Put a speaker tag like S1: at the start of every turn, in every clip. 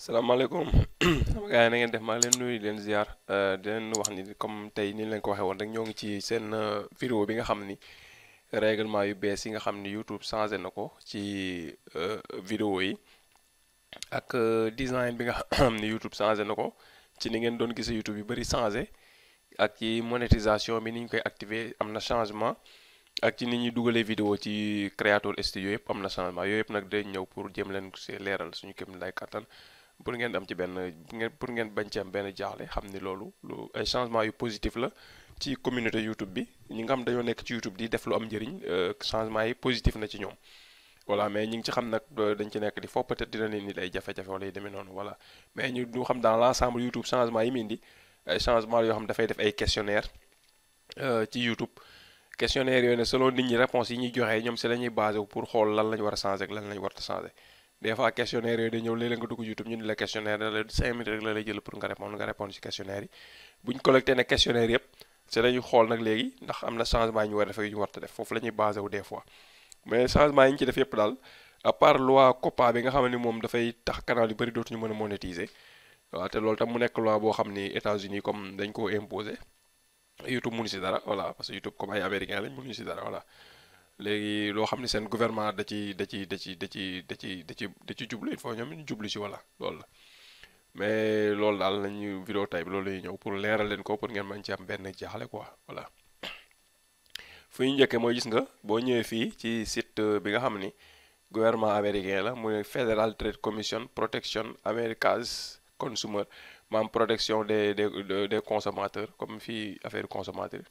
S1: salaamaaleykum sama gars yi na ngeen def maa ngi leen nuyu di leen ziar di leen wax ni comme tey ni leen ko waxee woon rek ñoo ngi ci seen vidéo bi nga xam ni règlement yu bees yi nga xam ni YouTube changé na ko ci vidéo yi ak design bi nga xam ni YouTube changé na ko ci ni ngeen doon gisee YouTube yu bëri changé ak ci monétisation bi ni ñu koy activer am na changement ak ci nit ñuy dugalee vidéo ci Creator Studio yëpp am na changement yooyu yëpp nag day ñëw pour jéem leen see leeral suñu kéem lay kattan pour ngeen am ci pour ngeen bañ ci am benn jaaxle xam ni loolu lu ay changement yu positif la ci communauté YouTube bi ñi nga xam dañoo nekk ci YouTube di def lu am njëriñ changement yi positif na ci ñoom voilà mais ñi ngi ci xam nag dañ ci nekk di foofu peut-être dina leen nit ay jafe-jafe wala yu demee noonu voilà mais ñu xam dans l'ensemble YouTube changement yi mu indi ay changement yoo xam dafay def ay questionnaire ci YouTube questionnaire yooyu ne selon nit ñi réponse yi ñuy joxe ñoom si la ñuy basé wu pour xool lan lañ war a changé ak lan lañ war a changé des fois questionnaire yooyu da ñëw léeg-léeg nga dugg YouTube ñu ni la questionnaire la 5 minutes rek la lay jël pour nga répondre ci questionnaire yi bu ñu collecté ne questionnaire yëpp si la ñuy xool nag léegi ndax am na changement yi ñu war a def ak yu ñu war a def foofu la ñuy basé wu des fois mais changement yi ñu ci def yëpp daal à part loi COPPA bi nga xam ne moom dafay tax canal yu bëri dootuñu mën a monétiser waaw te loolu tam mu nekk loi boo xam ni États-Unis comme dañ koo imposer YouTube mënu si dara voilà parce que YouTube comme ay américain lañ mënuñu si dara voilà léegi loo xam ne seen gouvernement da ci jublu il faut ñoom ñu jublu si voilà loolu la mais loolu daal lañu vidéo tay bi loolu la ñuy ñëw pour leeral leen ko pour ngeen mën ci am benn jaaxle quoi voilà fu ñu njëkkee mooy gis nga boo ñëwee fii ci site bi nga xam ni gouvernement américain la muy Federal Trade Commission Protection America's Consumer maam protection des consommateurs comme fii affaire consommateur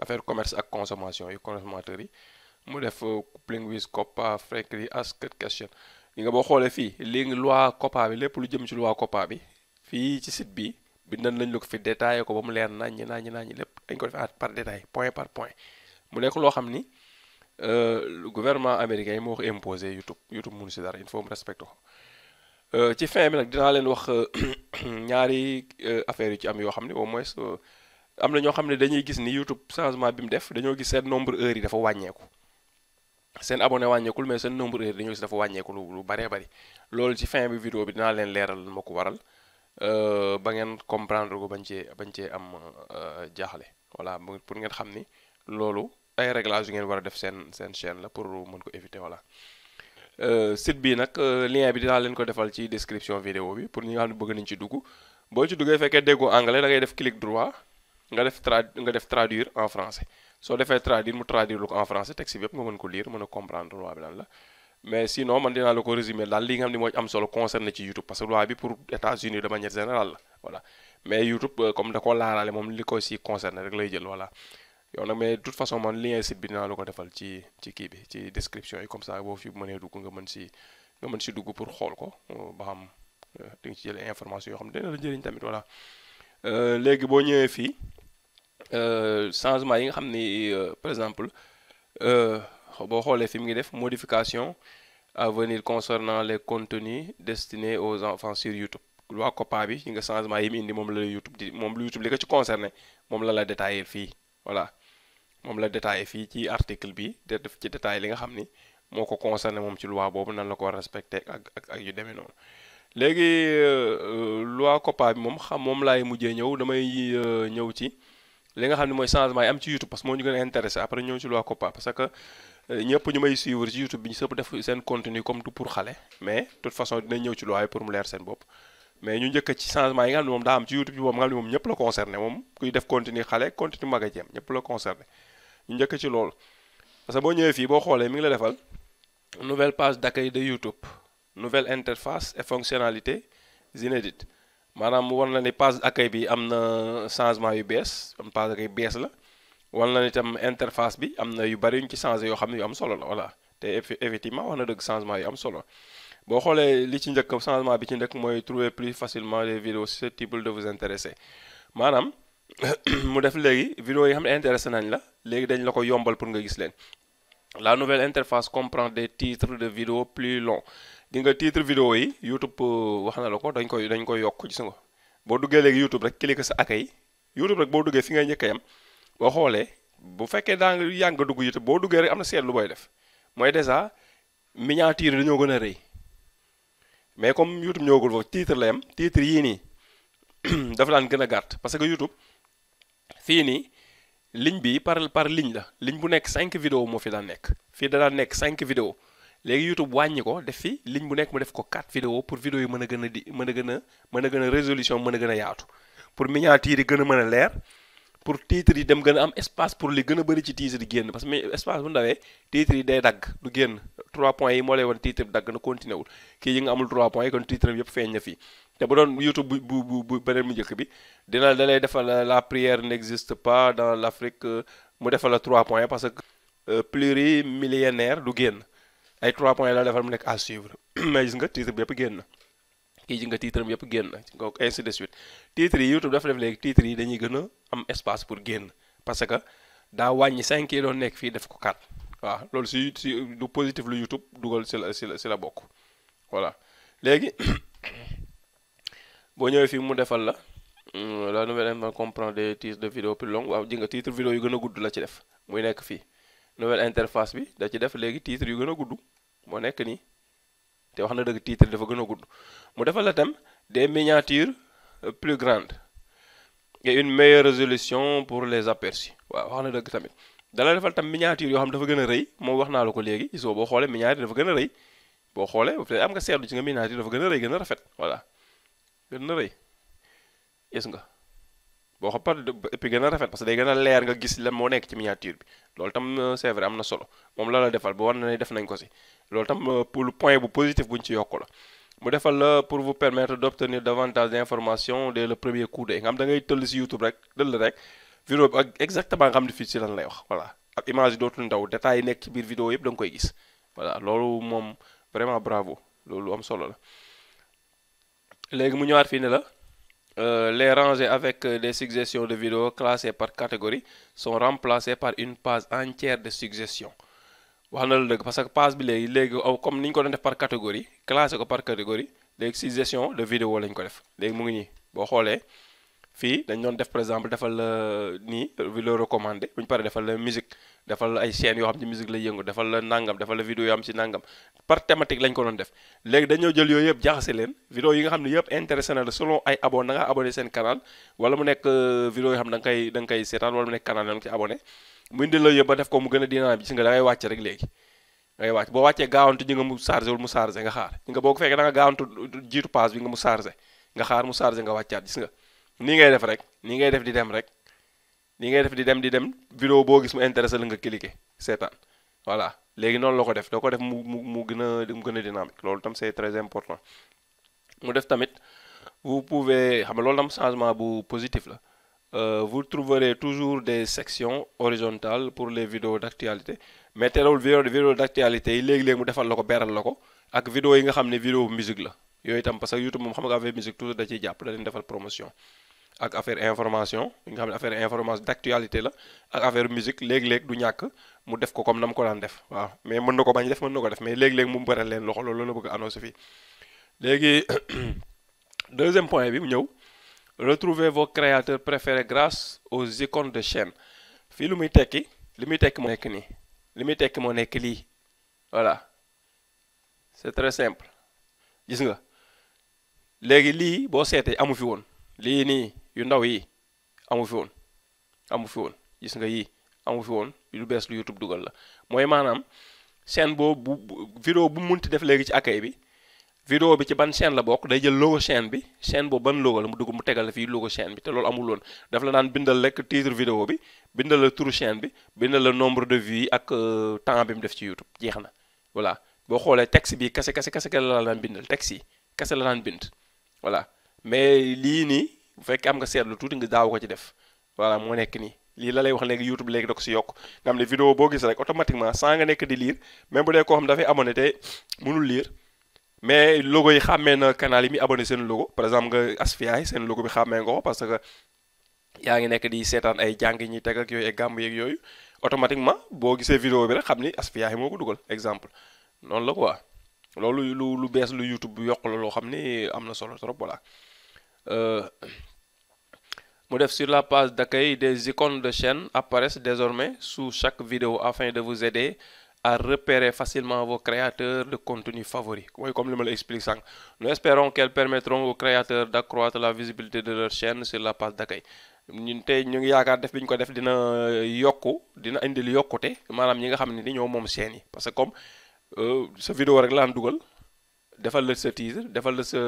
S1: affaire commerce ak consommation yi consommateurs yi mu def coupling with COPPA frequently asked question yi nga boo xoolee fii léegi loi COPPA bi lépp lu jëm ci loi COPPA bi fii ci site bi bindal nañ la ko fi détaillé ko ba mu leer naññi lépp dañ ko def par détail point par point mu nekk loo xam ni gouvernement américain yi moo ko imposé YouTube mënu si dara il faut mu respecté ko ci fin bi nag dinaa leen wax ñaari affaires yu ci am yoo xam ne au moins am na ñoo xam ne dañuy gis ni YouTube changement bi mu def dañoo gis seen nombre heures yi dafa wàññeeku seen abonné wàññeekul mais seen nombre heures dañoo gis dafa wàññeeku lu baree bari loolu ci fin bi vidéo bi dinaa leen leeral ma ko waral ba ngeen comprendre ko bañ cee am jaaxle voilà pour ngeen xam ni loolu ay réglages yu ngeen war a def seen chaîne la pour mën ko éviter voilà site bi nag lien bi dinaa leen ko defal ci description vidéo bi pour ñi nga xam ne bëgg nañ ci dugg boo ci duggee fekkee déggoo anglais da ngay def clic droit nga def traduire en français soo defee traduire mu traduire lu ko en français texte bi yëpp nga mën ko lire mën a comprendre loi bi lan la mais sinon man dinaa la ko résumer daal li nga xam ne moo am solo concerné ci YouTube parce que loi bi pour États-Unis de manière générale la voilà mais YouTube comme da koo laalaale moom li ko si concerné rek lay jël voilà yow nag mais de toute façon man lien site bi dinaa la ko defal ci kii bi ci description yi comme ça boo fi mënee dugg nga mën si dugg pour xool ko ba xam di nga ci jëlee information yoo xam ne dina la njëriñ tamit voilà léegi boo ñëwee fii changement yi nga xam ni par exemple boo xoolee fi mu ngi def modification à venir concernant les contenus destinés aux enfants sur YouTube loi COPPA bi yi nga changement yi mu indi moom la YouTube li ko ci concerné moom la détaillé fii voilà moom la détaillé fii ci article bi de def ci détail li nga xam ni moo ko concerné moom ci loi boobu nan la ko war respecté ak yu demee noonu léegi loi COPPA bi moom laay mujjee ñëw damay ñëw ci li nga xam ne mooy changement yi am ci YouTube parce que moo ñu gën a intéressé après ñëw ci loi COPPA parce que ñëpp ñu may suivre ci YouTube bi ñu sëpp def seen contenu comme tout pour xale mais de toute façon dinañ ñëw ci loi yi pour mu leer seen bopp mais ñu njëkk ci changement yi nga xam ne moom daa am ci YouTube bi moom nga xam ne moom ñëpp la concerné moom kuy def contenu xale contenu mag a jëm ñëpp la concerné ñu njëkk ci loolu parce que boo ñëwee fii boo xoolee mi ngi la defal nouvelle page d'accueil de YouTube nouvelle interface et fonctionnalité inédites maanaam mu war na ni page d'accueil bi am na changement yu bees am page d'accueil bees la war na ni itam interface bi am na yu bari yu ñu ci changé yoo xam ne yu am solo la voilà te effectivement wax na dëgg changement yu am solo boo xoolee li ci njëkk changement bi ci njëkk mooy trouver plus facilement les vidéos susceptibles de vous intéresser maanaam mu def léegi vidéo yi xam ne intéressé nañ la léegi dañ la ko yombal pour nga gis leen la nouvelle interface comprend des titres de vidéos plus longs di nga titre vidéo yi YouTube wax na la ko dañ koy yokk gis nga boo duggee léegi YouTube rek cliquer sa accueil YouTube rek boo duggee fi ngay njëkk a yam boo xoolee bu fekkee daa nga yàgg nga dugg YouTube boo duggee rek am na seetlu booy def mooy déjà miniature dañoo gën a rëy mais comme YouTube ñëwagul foofu titre la yam titre yii nii dafa daan gën a gàtt parce que YouTube fii nii ligne bi par ligne la ligne bu nekk 5 vidéo moo fi daan nekk fii da daan nekk 5 vidéo léegi YouTube wàññi ko def fi ligne bu nekk mu def ko 4 vidéo pour vidéo yi mën a gën a di mën a gën a résolution mën a gën a yaatu pour miniature yi gën a mën a leer pour titre yi dem gën a am espace pour li gën a bëri ci titre yi génn parce que espace bu ndawee titre yi day dagg du génn 3 points yi moo lay woon titre bi dagg na continué wul kii yi nga amul 3 points yi kon titre bi yëpp feeñ na fii te bu doon YouTube bu beneen mu njëkk bi da lay defal la prière n'existe pas dans l'Afrique mu defal la 3 points parce que plurimillénaire du génn ay 3 points la defal mu nekk à suivre mais gis nga titre bi yëpp génn na kii ji nga titre bi yëpp génn na donc ainsi de suite titre yi YouTube dafa def léegi titre yi dañuy gën a am espace pour génn parce que daa wàññi 5 yi doon nekk fii def ko 4 waaw loolu si du positif lu YouTube dugal si la bokk voilà léegi boo ñëwee fii mu defal la la nouvelle interface comprend des titres de vidéo plus longs waaw ji nga titre vidéo yu gën a gudd la ci def muy nekk fii nouvelle interface bi da ci def léegi titre yu gën a gudd moo nekk nii te wax na dëgg titre dafa gën a gudd mu defal la tam des miniatures plus grandes et une meilleure résolution pour les aperçus waaw wax na dëgg tamit dala defal tam miniature yoo xam dafa gën a rëy moom wax naa la ko léegi gisoo boo xoolee miniature dafa gën a rëy boo xoolee peut-être am nga seetlu ci nga miniature dafa gën a rëy gën a rafet voilà gën a rëy gis nga boo xam par et puis gën a rafet parce que day gën a leer nga gis lan moo nekk ci miniature bi loolu tam c'est vrai am na solo moom la defal ba war na ne def nañ ko si loolu tam pour le point bu positif bu ñu ci yokk la mu defal la pour vous permettre d'obtenir davantage d'informations dès le premier coup d'œil nga xam da ngay tëll si YouTube rek dëll rek vidéo bi ak exactement nga xam ne fii ci lan lay wax voilà ak image yi dootul ndaw détails yi nekk ci biir vidéo yëpp da nga koy gis voilà loolu moom vraiment bravo loolu am solo la léegi mu ñëwaat fii ne la les rangées avec des suggestions de vidéos classées par catégorie sont remplacées par une page entière de suggestions wax na la dëgg parce que page bi léegi comme ni ñu ko doon def par catégorie classé ko par catégorie léegi suggestion de vidéo lañ ko def léegi mu ngi nii boo xoolee fii dañ doon def par exemple defal la nii vidéo recommandé bu ñu paree defal la musique defal la ay chaînes yoo xam ci musique lay yëngu defal la nangam defal la vidéo yoo xam ci nangam par thématique lañ ko doon def léegi dañoo jël yooyu yëpp jaxase leen vidéo yi nga xam ne yëpp intéressé na la selon ay abonné da nga abonné seen canal wala mu nekk vidéo yoo xam da nga koy seetaan wala mu nekk canal da nga ci abonné mu indi la yëpp ba def ko mu gën a dynamique bi gis nga da ngay wàcc rek léegi da ngay wàcc boo wàccee gaawantu ji nga mu chargé wul mu chargé nga xaar ji nga boo ko fekkee da nga gaawantu jiitu page bi nga mu chargé nga xaar mu chargé nga wàccaat gis nga nii ngay def rek nii ngay def di dem rek nii ngay def di dem vidéo boo gis mu intéressé la nga cliquer seetaan voilà léegi noonu la ko def doo ko def mu gën a dynamique loolu tam c'est très important mu def tamit vous pouvez xam nga loolu tam changement bu positif la vous trouverez toujours des sections horizontales pour les vidéos d'actualité mais terewul vidéo d'actualité yi léegi-léegi mu defal la ko beral la ko ak vidéo yi nga xam ne vidéo musique la yooyu itam parce que YouTube moom xam nga affaire musique toujours da ciy jàpp da leen defal promotion ak affaire information yi nga xam ne affaire information d'actualité la ak affaire musique léegi-léegi du ñàkk mu def ko comme na mu ko daan def waaw mais mën na ko bañ def mën na ko def mais léegi-léegi mu beral leen loxo loolu la bëgg a annoncer fii léegi deuxième point bi mu ñëw retrouvez vos créateurs préférés grâce aux icônes de chaîne fii li muy tekki moo nekk nii li muy tekki moo nekk lii voilà c'est très simple gis nga léegi lii boo seetee amu fi woon lii nii yu ndaw yi amu fi woon gis nga yii amu fi woon lu bees lu YouTube dugal la mooy maanaam chaîne boobu vidéo bu munti def léegi ci accueil bi vidéo bi ci ban chaîne la bokk day jël logo chaîne bi chaîne boobu ban logo la mu dugg mu tegal la fii logo chaîne bi te loolu amul woon daf la daan bindal rek titre vidéo bi bindal la turu chaîne bi bindal la nombre de vues yi ak temps bi mu def ci YouTube jeex na voilà boo xoolee texte bi kese la daan bindal texte yi kese la daan bind voilà mais lii nii bu fekkee am nga seetlu tuuti nga daaw ko ci def voilà moo nekk nii lii la lay wax léegi YouTube léegi da ko si yokk nga xam ne vidéo boo gis rek automatiquement sans nga nekk di lire même bu dee koo xam dafay abonné te mënul lire mais logo yi xàmmee na canal yi mi abonné seen logo par exemple nga Asfiyahi seen logo bi xàmmee nga ko parce que yaa ngi nekk di seetaan ay jàng yi ñuy teg ak yooyu ay gàmb yeeg yooyu automatiquement boo gisee vidéo bi rek xam ni Asfiyahi moo ko dugal exemple noonu la quoi loolu lu bees lu YouTube bu yokk la loo xam ni am na solo trop voilà mu def sur la page d'accueil des icônes de chaîne apparaissent désormais sous chaque vidéo afin de vous aider à repérer facilement vos créateurs de contenu favoris mooy comme li ma la explique sànq. Nous espérons qu'elles permettront aux créateurs d'accroître la visibilité de leur chaîne sur la page d'accueil. ñun tey ñu ngi yaakaar def bi ñu ko def dina dina indil yokkute maanaam ñi nga xam ne ni ñoo moom chaîne yi parce que comme sa vidéo rek laan dugal defal la sa teaser defal la sa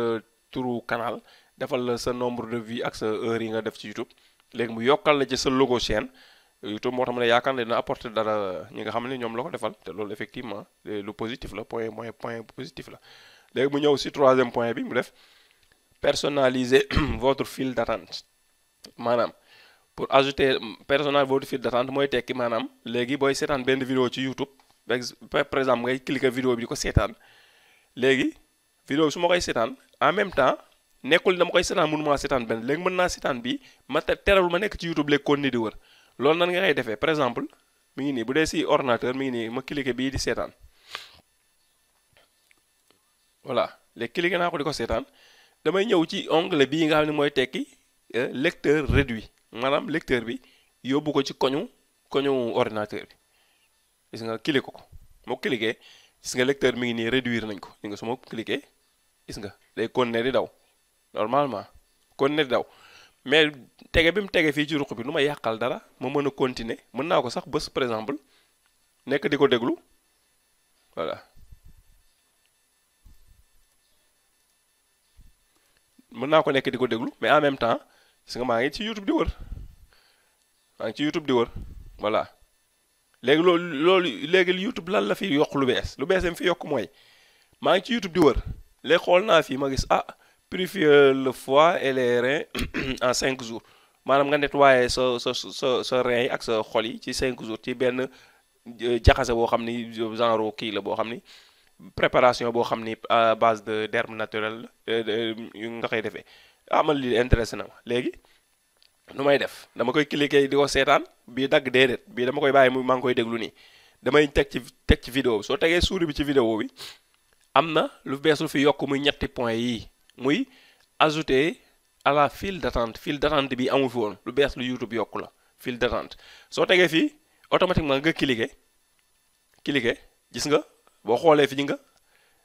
S1: turu canal defal la sa nombre de vues ak sa heure yi nga def ci YouTube léegi mu yokkal la ci sa logo chaîne YouTube moo tax mu ne yaakaar ne dina apporter dara ñi nga xam ne ñoom la ko defal te loolu effectivement lu positif la point positif la. léegi mu ñëw si troisième point bi mu def personnaliser votre file d'attente maanaam pour ajouter personnaliser votre file d'attente mooy tekki maanaam léegi booy seetaan benn vidéo ci YouTube par exemple ngay cliquer vidéo bi di ko seetaan léegi vidéo bi su ma koy seetaan en même temps nekkul dama koy seetaan mënuma seetaan benn léegi mën naa seetaan bi ma terewul ma nekk ci YouTube léegi kon ni di wër loolu nan nga koy defee par exemple mi ngi nii bu dee si ordinateur mi ngi nii ma cliquer bii di seetaan voilà léegi cliquer naa ko di ko seetaan damay ñëw ci onglet bii nga xam ne mooy tekki lecteur réduit maanaam lecteur bi yóbbu ko ci koñu ordinateur bi gis nga cliquer ko moo cliquer gis nga lecteur mi ngi nii réduire nañ ko gis nga su ma cliquer gis nga day continuer di daw normalement continuer di daw mais tege bi mu tege fii ci ruq bi lu ma yàqal dara ma mën a continuer mën naa ko sax bés par exemple nekk di ko déglu voilà mën naa ko nekk di ko déglu mais en même temps gis nga maa ngi ci YouTube di wër voilà léegi loolu léegi YouTube lan la fi yokk lu bees mi fi yokk mooy maa ngi ci YouTube di wër léegi xool naa fii ma gis purifier le foie et les reins en 5 jours maanaam nga nettoyer sa reins yi ak sa xol yi ci 5 jours ci benn jaxase boo xam ni genre kii la boo xam ni préparation boo xam ni à base de d'herbe naturelle nga koy defee man lii intéressé na ma léegi nu may def dama koy cliquer di ko seetaan bii dagg déedéet bii dama koy bàyyi maa ngi koy déglu nii damay teg ci vidéo bi soo tegee souris bi ci vidéo bi am na lu bees lu fi yokk muy ñetti point yii muy ajouter à la file d'attente bi amu fi woon lu bees lu YouTube yokku la file d'attente soo tegee fii automatiquement nga cliquer gis nga boo xoolee fi nga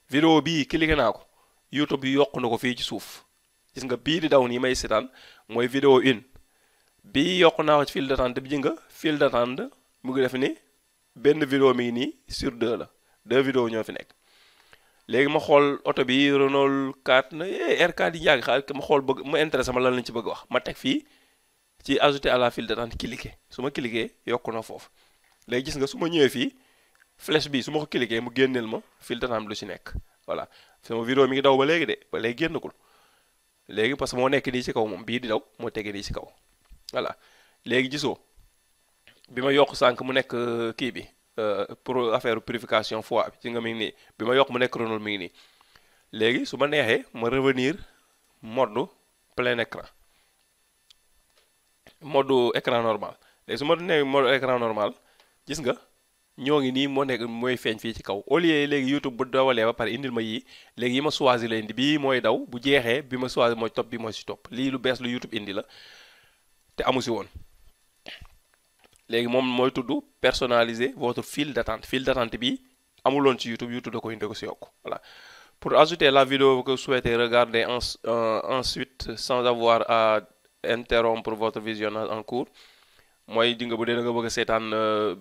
S1: vidéo bii cliquer naa ko YouTube bi yokku na ko fii ci suuf gis nga bii di daw nii may seetaan mooy vidéo 1 bii yokku naa ko ci file d'attente bi ji nga file d'attente mu ngi def ni benn vidéo mi ngi nii sur 2 la 2 vidéos ñoo fi nekk léegi ma xool oto bi Renault 4 na R4 yi yàgg xaar ma xool bëgg ma intéressé ma lan lañ ci bëgg wax ma teg fii ci ajouter à la file d'attente cliquer su ma cliquer yokku na foofu léegi gis nga su ma ñëwee fii flèche bi su ma ko cliquer mu génneel ma file d'attente lu ci nekk voilà sama vidéo mi ngi daw ba léegi génnagul léegi parce que moo nekk nii ci kaw moom bii di daw moo tegee nii ci kaw voilà léegi gisoo bi ma yokk sànq mu nekk kii bi pour affaire purification foie bi ci nga mi ngi nii bi ma yokk mu nekk Renault mi ngi nii léegi su ma neexee ma revenir mode plein écran mode écran normal léegi su ma nee mode écran normal gis nga ñoo ngi nii moo nekk mooy feeñ fii ci kaw au lieu léegi YouTube bu dawalee ba pare indil ma yii léegi yi ma choisir la indi bii mooy daw bu jeexee bi ma choisir mooy topp bi mooy si topp lii lu bees lu YouTube indi la te amu si woon léegi moom mooy tudd personnaliser votre file d'attente bi amuloon ci YouTube da ko indi ko si yokk voilà pour ajouter la vidéo que vous souhaitez regarder ensuite sans avoir à interrompre votre visionnage en cours mooy di nga bu dee da nga bëgg a seetaan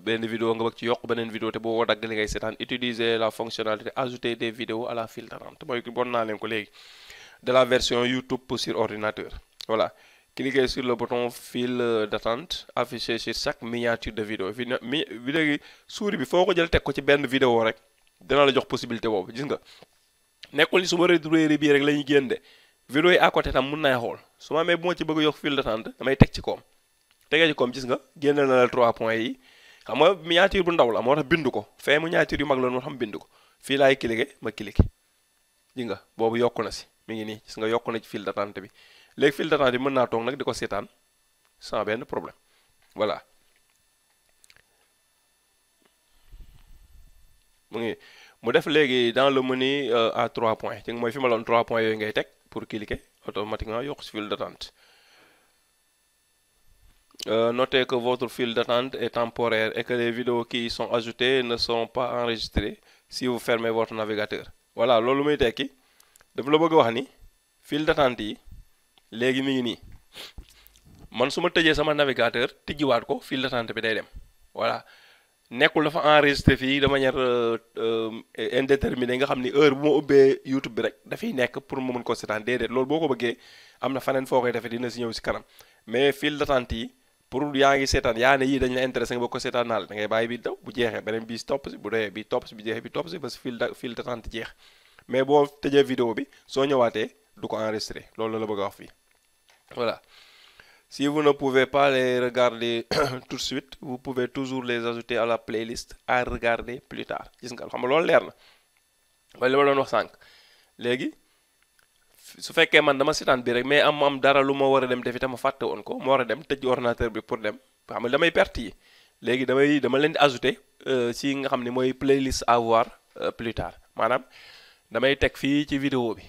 S1: benn vidéo nga bëgg ci yokk beneen vidéo te boo dagg li ngay seetaan utiliser la fonctionnalité ajouter des vidéos à la file d'attente mooy bon naa leen ko léegi de la version YouTube sur ordinateur voilà cliquez sur le bouton file d'attente affiché sur chaque miniature de vidéo bi léegi souris bi foo ko jël teg ko ci benn vidéo rek dina la jox possibilité boobu gis nga nekkul ni su ma réduire bii rek la ñuy génn de vidéo yi à côté tam mun naa xool su ma amee bu ma ci bëgg a yokk file d'attente damay teg ci koom tegee ci koom gis nga génne na la 3 points yi xam nga miniature bu ndaw la moo tax bindu ko fee miniature yu mag la moo xam bindu ko fii laay cliquer ma cliquer gis nga boobu yokku na si mi ngi nii gis nga yokku na ci file d'attente bi léegi file d'attente bi mën naa toog nag di ko seetaan sans benn problème voilà mu def léegi dans le menu à 3 points ci mooy fi ma loon 3 points yooyu ngay teg pour cliquer automatiquement yokk si file d'attente Notez que votre file d'attente est temporaire et que les vidéos qui y sont ajoutées ne seront pas enregistrées si vous fermez votre navigateur. Voilà loolu muy tekki dafa la bëgg a wax ni file d'attente yi léegi mi ngi nii man su ma tëjee sama navigateur tijjiwaat ko file d'attente bi day dem voilà nekkul dafa enregistré fii de manière indéterminée nga xam ni heure bu ma ubbee YouTube bi rek dafay nekk pour ma mën ko seetaan déedéet loolu boo ko bëggee am na faneen foo koy defee dina si ñëw si kanam mais file d'attente yi pour yaa ngi seetaan yaa ne yii dañu la intéressé nga bëgg ko seetaan naal da ngay bàyyi bi daw bu jeexee beneen bii topp si bu dee bi topp si bi jeexee bi topp si ba si file d'attente jeex mais boo tëjee vidéo bi soo ñëwaatee du ko enregistré loolu la bëgg a wax fii voilà. Si vous ne pouvez pas les regarder tout de suite, vous pouvez toujours les ajouter à la playlist à regarder plus tard. Gis nga xam nga loolu leer na mooy li ma doon wax sànq léegi su fekkee man dama seetaan bi rek mais am dara lu ma war a dem defi te ma fàtte woon ko ma war a dem tëj ordinateur bi pour dem xam nga damay perte yi léegi dama leen di ajouter si nga xam ne mooy playlist à voir plus tard maanaam damay teg fii ci vidéo bi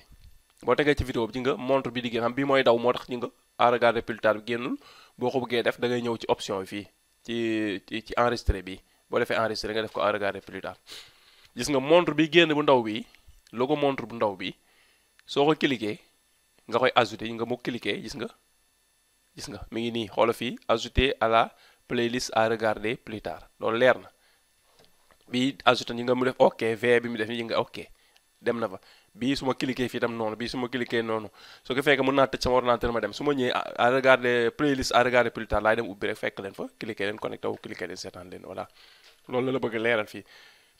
S1: boo tegee ci vidéo bi ji nga montre bi di génn xam bii mooy daw moo tax ji nga à regarder plus tard bi génnul boo ko bëggee def da ngay ñëw ci option fii ci enregistrer bi boo defee enregistrer nga def ko à regarder plus tard gis nga montre bi génn bu ndaw bi logo montre bu ndaw bi soo ko cliquer nga koy ajouter nga mu cliquer gis nga mi ngi nii xoola fii ajouter à la playlist à regarder plus tard loolu leer na bii ajouter ñi nga mu def ok v bi mu def ñi nga ok dem na fa bii su ma cliquer fii tam noonu bii su ma cliquer noonu su ko fekkee mën naa tëj sama ordinateur ma dem su ma ñëwee à regarder playlist à regarder plus tard laay dem ubbi rek fekk leen fa cliquer leen connecté wu cliquer leen seetaan leen voilà loolu la bëgg leeral fii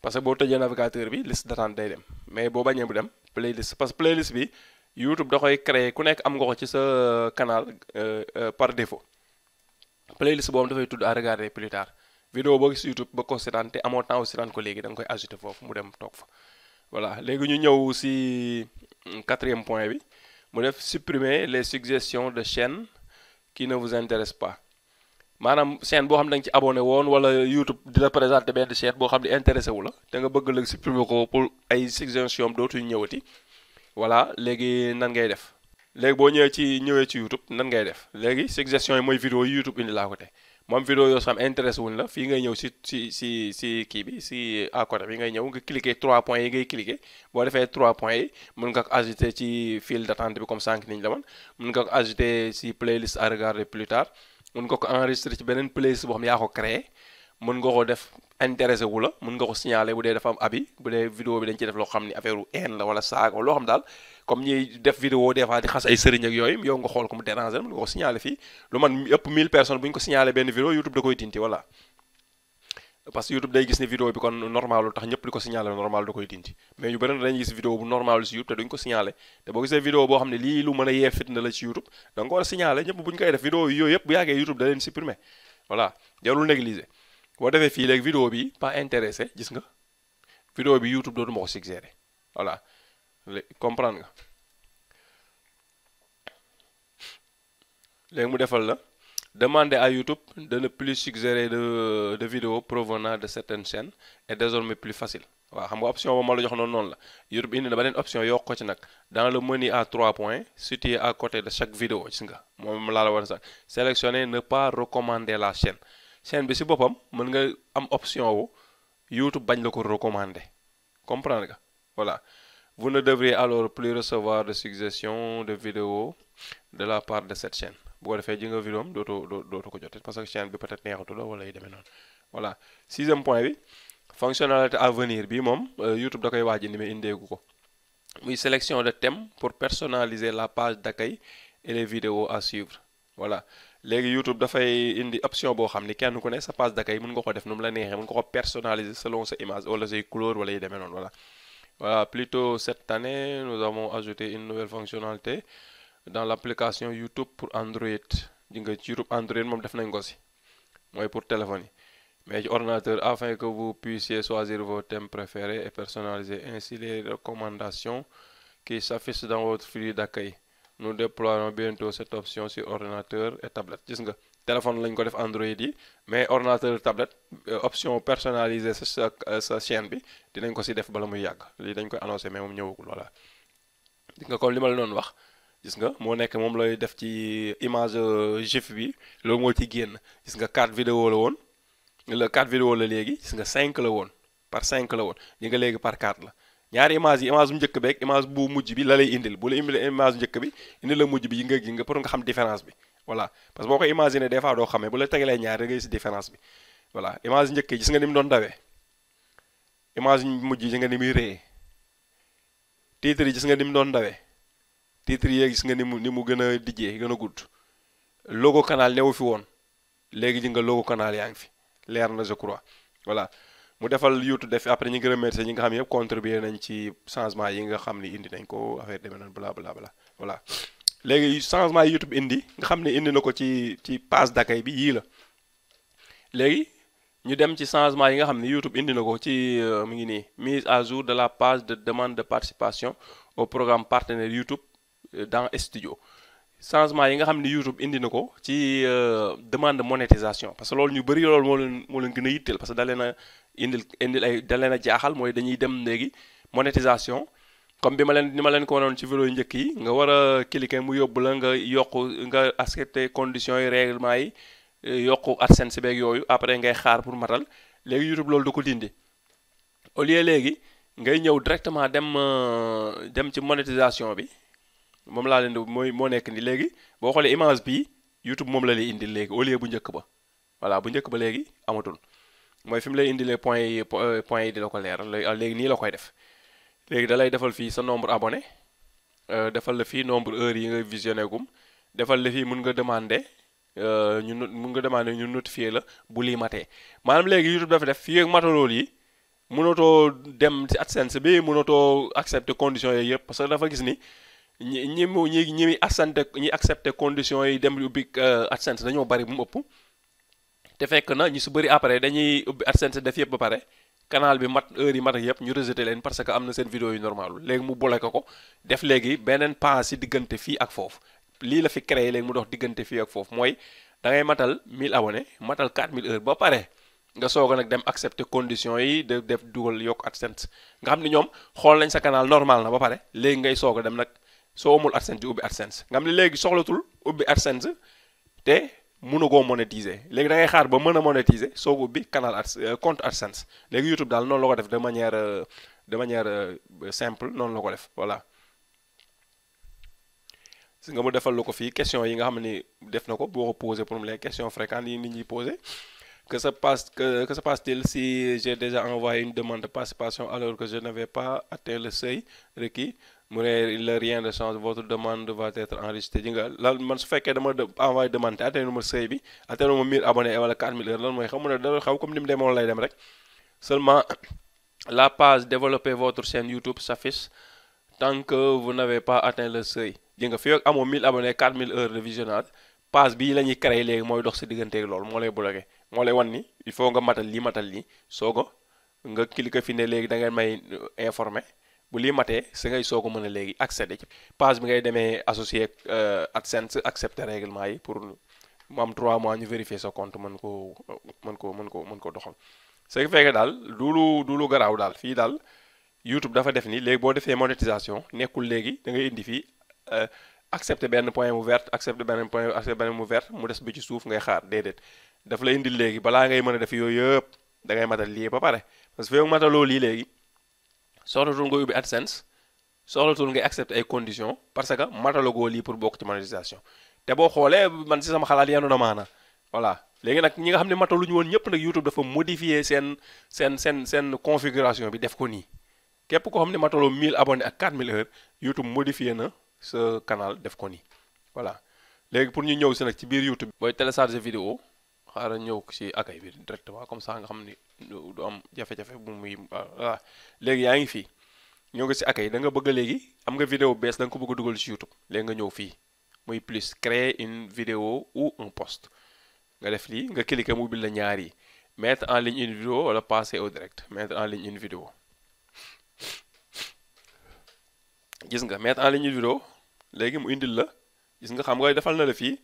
S1: parce que boo tëjee navigateur bi liste d'attente day dem mais boo bañee bu dem playlist parce que playlist bi YouTube da koy créer ku nekk am nga ko ci sa canal par défaut playlist boobu dafay tudd à regarder plus tard vidéo boo gis YouTube ba ko seetaan te amoo temps seetaan ko léegi da nga koy ajouter foofu mu dem toog fa voilà léegi ñu ñëw si 4e point bi mu def supprimer les suggestions de chaînes qui ne vous intéressent pas maanaam chaîne boo xam ne da nga ci abonné woon wala YouTube di la présenter benn chaîne boo xam ne intéressé wu la te nga bëgg la supprimer ko pour ay suggestions dootuñu ñëwati voilà léegi nan ngay def léegi boo ñëwee ci YouTube nan ngay def léegi suggestions yi mooy vidéo yi YouTube indi laa ko te moom vidéo yoo xam intéressé wuñ la fii ngay ñëw si kii bi si à côté bi ngay ñëw nga cliquer 3 points yi ngay cliquer boo defee 3 points yi mën nga ko ajouter ci file d'attente bi comme sànq niñ la man mën nga ko ajouter si playlist à regarder plus tard mën nga ko enregistrer ci beneen playlist boo xam yaa ko créé mën nga ko def intéressé wu la mën nga ko signaler bu dee dafa am abi bu dee vidéo bi dañ ci def loo xam ni affaire u haine la wala saaga loo xam daal comme ñuy def vidéo des fois di xas ay sëriñ ak yooyu yow nga xool ko mu déranger mën nga ko signaler fii lu man ëpp 1000 personnes bu ñu ko signaler benn vidéo YouTube da koy tinti voilà parce que YouTube day gis ne vidéo bi kon normal lu tax ñëpp di ko signaler normal da koy tinti mais ñu bëri na dañuy gis vidéo bu normal si YouTube te duñ ko signaler te boo gisee vidéo boo xam ne lii lu mën a yee fitna la ci YouTube da nga ko war a signaler ñëpp bu ñu koy def vidéo yi yooyu yëpp bu yàggee YouTube da leen supprimer voilà jarul négliger boo defee fii léegi vidéo bi pas intéressé gis nga vidéo bi YouTube dootu ma ko suggérer voilà comprendre nga léegi mu defal la demander à YouTube de ne plus suggérer de vidéos provenant de certaines chaînes est désormais plus facile waaw xam nga option boobu ma la jox noonu la YouTube indi na beneen option yokk ko ci nag dans le menu à 3 points situé à côté de chaque vidéo gis nga moom laa la war a sax sélectionner ne pas recommander la chaîne bi si boppam mën nga am option wu YouTube bañ la ko recommander comprendre nga voilà vous ne devriez alors plus recevoir de suggestions de vidéos de la part de cette chaîne bu ko defee ji nga vidéo am dootu ko jotee parce que chaîne bi peut-être neexatu la wala yu demee noonu voilà 6e point bi fonctionnalité à venir bi moom YouTube da koy waaj indi mais indeegu ko muy sélection de thèmes pour personnaliser la page d'accueil et les vidéos à suivre voilà léegi YouTube dafay indi option boo xam ni kenn ku ne sa page d'accueil mën nga ko def nu mu la neexee mën nga ko personnaliser selon sa image wala say couleur wala yu demee noonu voilà plutôt cette année nous avons ajouté une nouvelle fonctionnalité dans l'application YouTube pour Android di nga ci YouTube Android moom def nañ ko si mooy pour téléphone yi mais ci ordinateur afin que vous puissiez choisir vos thèmes préférés et personnaliser ainsi les recommandations qui s'affichent dans votre fil d'accueil nous déploierons bientôt cette option sur ordinateur et tablette gis nga téléphone lañ ko def Android yi mais ordinateur tablette option personnalisée sa chaîne bi dinañ ko si def bala muy yàgg lii dañ koy annoncé mais moom ñëwagul voilà gis nga comme li ma la doon wax gis nga moo nekk moom lay def ci image GIF bi loolu moo ci génn gis nga 4 vidéo la woon la 4 vidéo la léegi gis nga 5 la woon par 5 la woon li nga léegi par 4 la ñaari image yi image bu njëkk beeg image bu mujj bi la lay indil bu la indil image njëkk bi indil la mujj bi yi nga pour nga xam différence bi voilà parce que boo ko imaginer des fois doo xamee bu la tegalee ñaar da ngay gis différence bi voilà image njëkk yi gis nga ni mu doon dawee image mujj yi gis nga ni muy réyee titre yi gis nga ni mu doon dawee titre yi gis nga ni mu gën a dijjee gën a gudd logo canal newu fi woon léegi ji nga logo canal yaa ngi fi leer na je crois voilà mu defal YouTube def après ñu ngi remercier ñi nga xam ne yëpp contribuer nañ ci changement yi nga xam ni indi nañ ko affaire demee noonu bla bla bla voilà léegi changement yi YouTube indi nga xam ne indi na ko ci page d'accueil bi yii la léegi ñu dem ci changement yi nga xam ne YouTube indi na ko ci mu ngi nii mise à jour de la page de demande de participation au programme partenaire YouTube dans Studio changement yi nga xam ne YouTube indi na ko ci demande de monétisation parce que loolu ñu bëri loolu moo leen gën a yitteel parce que da leen a indil ay da leen a jaaxal mooy dañuy dem léegi monétisation comme ni ma leen ko wanoon ci vidéo yu njëkk yi nga war a cliquer mu yóbbu la nga yokk nga accepter conditions yi règlement yi yokku AdSense beeg yooyu après ngay xaar pour matal léegi YouTube loolu du ko dindi au lieu léegi ngay ñëw directement dem ci monétisation bi moom laa leen di moo nekk ni léegi boo xoolee image bi YouTube moom la lay indil léegi au lieu bu njëkk ba voilà bu njëkk ba léegi amatul mooy fi mu lay indilee points yi di la ko leeral léegi nii la koy def léegi da lay defal fii sa nombre abonné defal la fii nombre heures yi nga visionné gum defal la fii mun nga demander ñu notifier la bu lii matee maanaam léegi YouTube dafa def fii ak matalool yi mënatoo dem ci AdSense bi mënatoo accepter conditions yooyu yëpp parce que dafa gis ni ñi accepter conditions yi dem ubbi AdSense dañoo bari bu mu ëpp te fekk na ñu su bëri après dañuy ubbi AdSense def yëpp ba pare canal bi mat heure yi mat ak yëpp ñu rejeté leen parce que am na seen vidéo yu normal léegi mu bloqué ko def léegi beneen pas ci diggante fii ak foofu lii la fi créé léegi mu dox diggante fii ak foofu mooy da ngay matal 1000 abonnés matal 4000 heures ba pare nga soog a nag dem accepter conditions yi def dugal yokk AdSense nga xam ne ñoom xool nañ sa canal normal na ba pare léegi ngay soog a dem nag soo amul AdSense di ubbi AdSense nga xam ne léegi soxlatul ubbi AdSense te mënagoo monétiser léegi da ngay xaar ba mën a monétiser soog ubbi compte AdSense léegi YouTube daal noonu la ko def de manière simple noonu la ko def voilà. si nga mu defal la ko fii question yi nga xam ne def na ko boo ko posé pour les questions fréquentes yi nit ñi posé que se passe-t-il si j'ai déjà envoyé une demande de participation alors que je n'avais pas atteint le seuil requis mu ne rien de change votre demande va être enregistrée ji nga lan man su fekkee dama envoyé demande te atteindre ma seuil bi atteindre ma 1000 abonnés wala 4000 heures lan mooy xam mu ne dara xaw comme ni mu demoon lay dem rek seulement la page développer votre chaîne YouTube s'affiche tant que vous n'avez pas atteint le seuil ji nga fi ak amoo 1000 abonnés 4000 heures de visionnage page bii la ñuy créé léegi mooy dox sa digganteeg loolu moo lay bloqué moo lay wan ni il faut nga matal lii soogo nga cliquer fi ne léegi da ngeen may informé bu lii matee si ngay soog a mën a léegi accéder ci page bi ngay demee associé AdSense accepter règlement yi pour mu am 3 mois ñu vérifier sa compte mën ko doxal ce qui fait que daal du lu garaaw daal fii daal YouTube dafa def ni léegi boo defee monétisation nekkul léegi da ngay indi fii accepter benn point mu vert accepter benn mu vert mu des bi ci suuf ngay xaar déedéet daf la indil léegi balaa ngay mën a def yooyu yëpp da ngay matal lii ba pare parce que fii mataloo lii léegi soxlatul nga ubbi AdSense soxlatul ngay accepter ay conditions parce que matalagoo lii pour bokk ci monétisation te boo xoolee man si sama xalaat yanu na maana voilà léegi nag ñi nga xam ne mataluñu woon ñëpp nag YouTube dafa modifier seen configuration bi def ko nii képp koo xam ne mataloo 1000 abonnés ak 4000 heures YouTube modifier na sa canal def ko nii voilà léegi pour ñu ñëw si nag ci biir YouTube booy télécharger vidéo xaaral ñëw ci accueil bi directement comme ça nga xam ni du am jafe-jafe bu muy voilà léegi yaa ngi fii ñëw nga ci accueil da nga bëgg léegi am nga vidéo bees da nga ko bëgg a dugal ci YouTube léegi nga ñëw fii muy plus créer une vidéo ou un post nga def lii nga cliquer mu bil la ñaar yi mettre en ligne une vidéo wala passer au direct mettre en ligne une vidéo gis nga mettre en ligne une vidéo léegi mu indil la gis nga xam nga defal na la fii